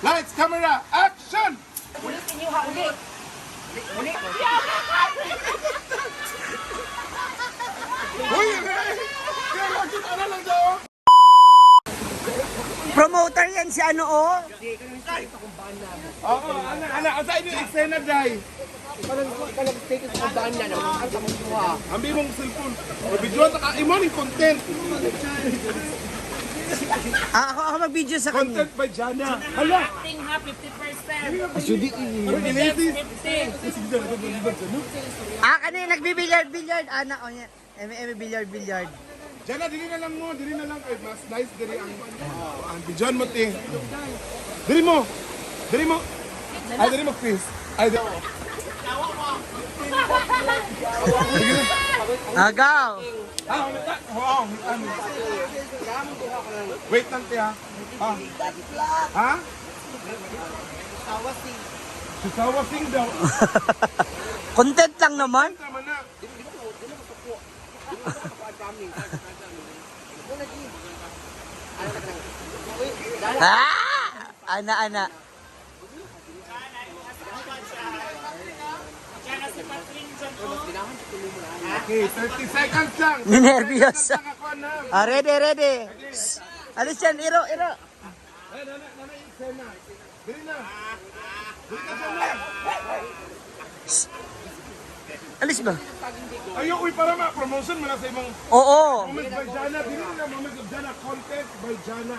Lights, camera, action! Ulitin niyo ha, ulit. Ulit. Uy, eh! Kaya lagi ano lang daw? Promoter yan si ano oh. Oo, ana, ana, asa inyo eksena, Jai? Parang take sa kumbaan na no. Ang tamong duha. Ambi mong cellphone. O, video ta ka, imo ning content. Ah, ako mag-video sa kanya. Content by Jana. Hala! Acting ha, 50%. Judy, ano ilitis? 50. Ah, kanina nagbi-billiard billiard ana oh yan. M M billiard billiard. Jana, dili na lang mo, dili na lang kay mas nice diri ang ang video mo ti. Diri mo. Diri mo. Ay, diri mo please. Ay, diri. Agaw. Ah, oo, ano. Wait lang ti ha. Ah. Ha? Si Sawa Singh daw. Content lang naman. Tama na. Ah! Ana ana. Okay, 30 seconds lang. Ninervyos. Lang ako na. Ah, ready, ready. Shh. Alis yan, iro, iro. Ay, nana, nana, yung eksena. Dili na. Dili ka dyan na. Alis ba? Ayaw, uy, para ma-promotion mo na sa imong Oo. Moments by Jana. Dili na lang Moments of Jana. Content by Jana.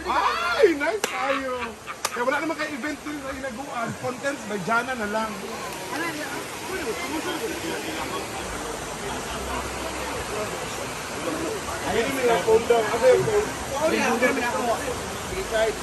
Ay, nice tayo. Kaya wala naman kay event dun sa inaguan. Contents by Jana na lang. Ay, hindi mo yung phone daw. Ano yung phone? Sige, charge.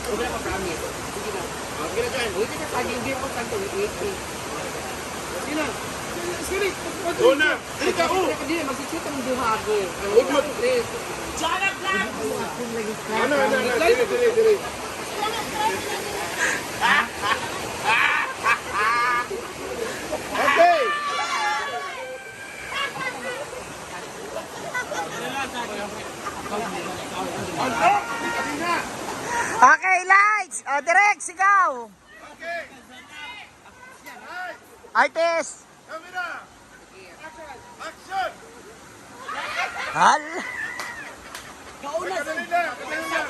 Huwag na promise. Sige na. Sige na dyan. Ulit ka sa hindi ako tanto. Wait, wait. Sige na. Sige. Go na. Dili ka, oh. Hindi, magsisita ang duha ako. Huwag mo. Please. Jana Vlog! Ano, ano, ano. Dili, dili, dili. Okay. Ano? Kanina. Okay, lights. O, direct, sigaw. Okay. Artist. Camera. Action. Hal. Kadali na. Kadali na.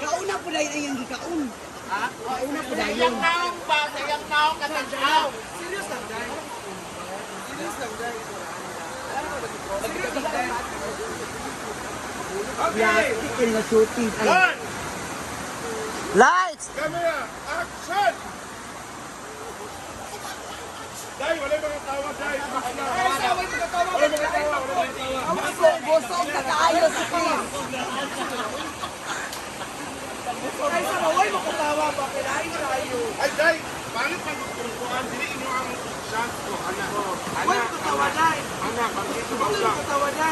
Kauna po dahil ang gikaon. Ha? Kauna po dahil. Sayang naong ba? Sayang naong katanaw. Serious lang, Jai. Serious lang, Jai. Serious lang, Jai. Okay. Tikin na shooting. One. Lights. Camera. Action. Dai, wala mga tawa, Dai. Wala mga tawa, wala mga tawa. Busog, busog na kaayo si Chris. Ay, Dai, pangit pang tungkuan, dili inyo ang shot ko, ana. Ana, ana, ana, pangit ba lang?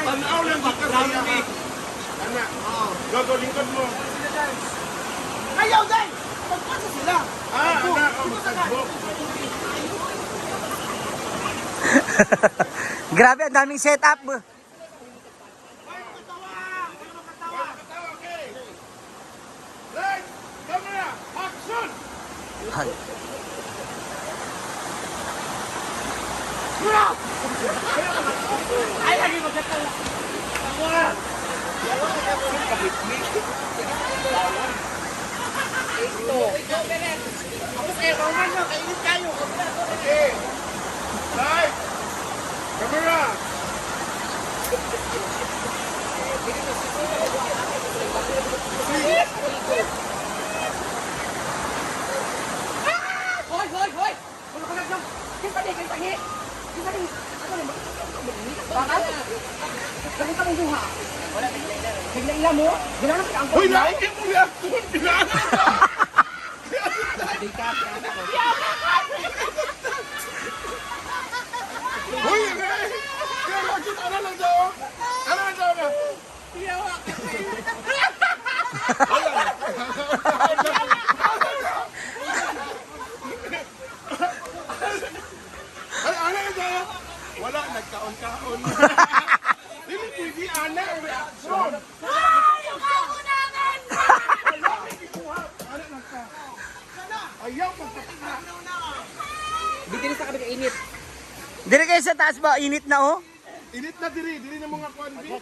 Tanaw lang di ka sa iya. Ana, gogo, lingkod mo. Ayaw, Jai! Magpasa sila! Ah, ana, oh, magtagbok. Grabe, ang daming setup. Wala mga tawa, okay. Light, camera, action! Hal. Okay. Light, camera. Hoy, hoy, hoy! Wala ka lang! Kinsa ni, kinsa ni! Kinsa ni! Ako ni, bakal? Ganun ka mong duha. Wala, naglaila mo? Ginawa na ang Hoy, lain mo reaction. Pinaan Hoy, eh! Kaya lagi, ano lang daw? Ano lang daw na? Ay, ano lang daw? Wala, nagkaon-kaon. Dili pwede, ana, ang reaction. Dire kayo sa taas ba? Init na oh. Init na diri, diri na mga kuan bi.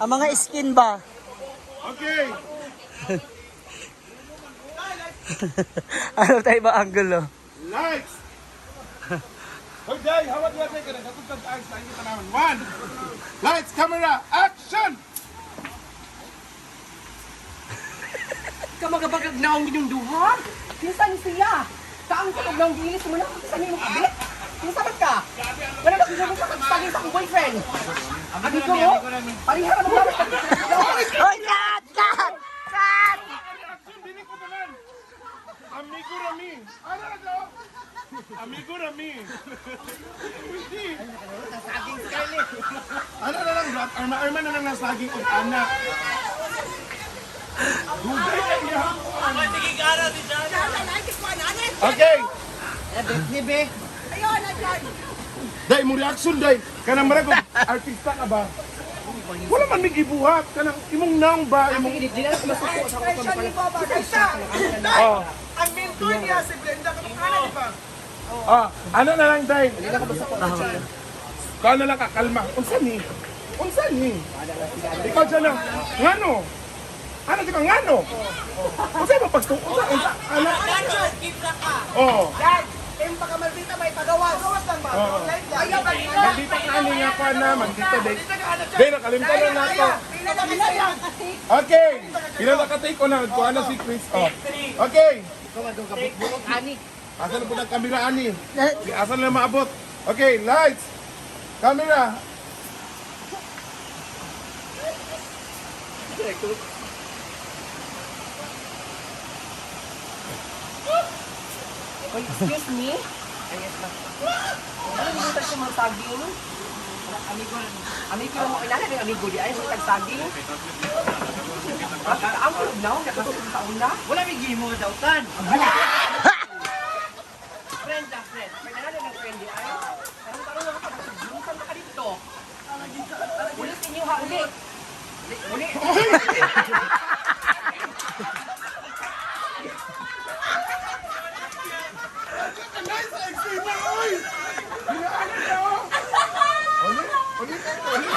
Ang mga skin ba? Okay. Ano tayo ba angle oh? Lights. Hoy, Jay, hawak niya tayo ka na. Katugtad ang sa inyo tanawan. One. Lights, camera, action! Kamagabagag na ang inyong duha. Kinsa ni siya? Kaang sa kag naong gilis mo na kinsa ni imong kabit? Kinsa man ka? Wala na kinsa ka pagsaging sa akong boyfriend. Amigo mo? Pareha ra mo ba? Oy, cut! Cut! Cut! Action, dili ko tanan. Amigo rami. Ano na to? Amigo rami. Pwede. Ano na lang, Brad? Arma-arma na lang ng saging og anak. Dugay na iya. Okay. Day, mo reaction, day. Kanang marag og artista ka ba? Wala man may gibuhat. Kanang imong naong ba? Imong... Dili na masuko sa akong Oh. Ang mentor niya si Brenda, kamukha di ba? Ah, ano na lang, Day? Kano lang ka, kalma. Unsa ni? Unsa ni? Ikaw dyan lang. Ngano? Ano di ka ngano? Unsa ba pagtu? Unsa unsa ano? Oh. Dad, yung pagkamaldita may pagawas. Pagawas lang ba? Oo. Ayaw ba nila? Mandita ka ani nga pa na, mandita day. Day nakalimtan na nato. Okay. Pila na ka-take o na kuha na si Chris. Oh. Okay. Asa na po ng kamera ani? Asa na maabot? Okay, lights. Camera. Oy, excuse me. Ano yung sa mga saging? Amigo, amigo mo kilala ng amigo di ay sa tagsaging. Bakit ang kulog na nakasuot sa una? Wala may gimo daw tan. Friend lang, friend. May nalala ng friend di ay. Tarong tarong lang ako pag na ka dito. Ulit inyo ha, ulit. Uli. Nice eksena, oy! Hinaan na, oh! Ulit, ulit, ulit.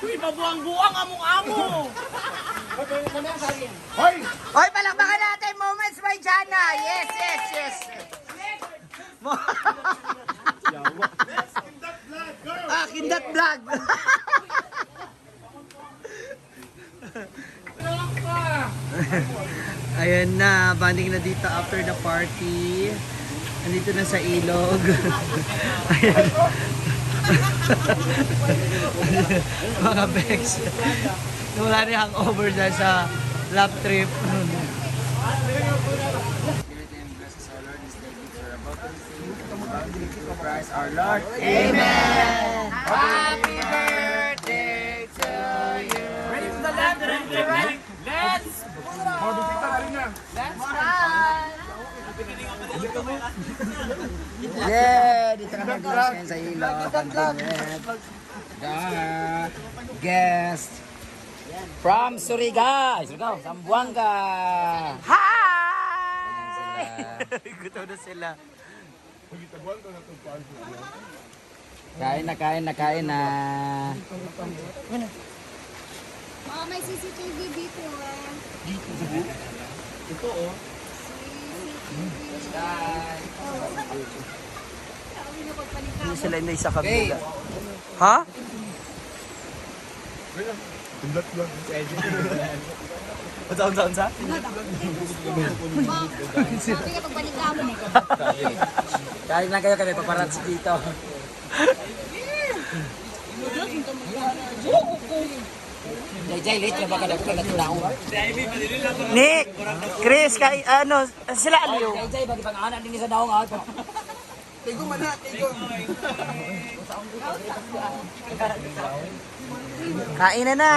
Uy, mabuang-buang among amo! Hoy! Oy, palakpakan natin! Moments by Jana! Yes, yes, yes! Next in that vlog, girl! Ah, Kindat Vlog! Ayan na, banding na dito after the party. Andito na sa ilog. Ayan. Mga bex. Wala na hangover dahil sa lap trip. Oh, bisita na rin na. Yeah, dito kami guys sa ilog. Guest from Surigao, Surigao, Zamboanga. Hi! Gutom na sila. Kain na, kain na, kain na. Baka may CCTV dito ah. Dito? Ito oh. CCTV. Sabi na pagpalit Hindi sila inay sa kabila. Ha? Kindat vlog. Unsa, unsa, unsa? Sabi na pagpalit mo. Kain lang kayo kami paparazzi dito. Jay, Jay, late na baka dapat na tao. Nick, Chris, kay ano, sila aliw. Jay, Jay, bagi pang-anak din sa daong ah. Kain na na.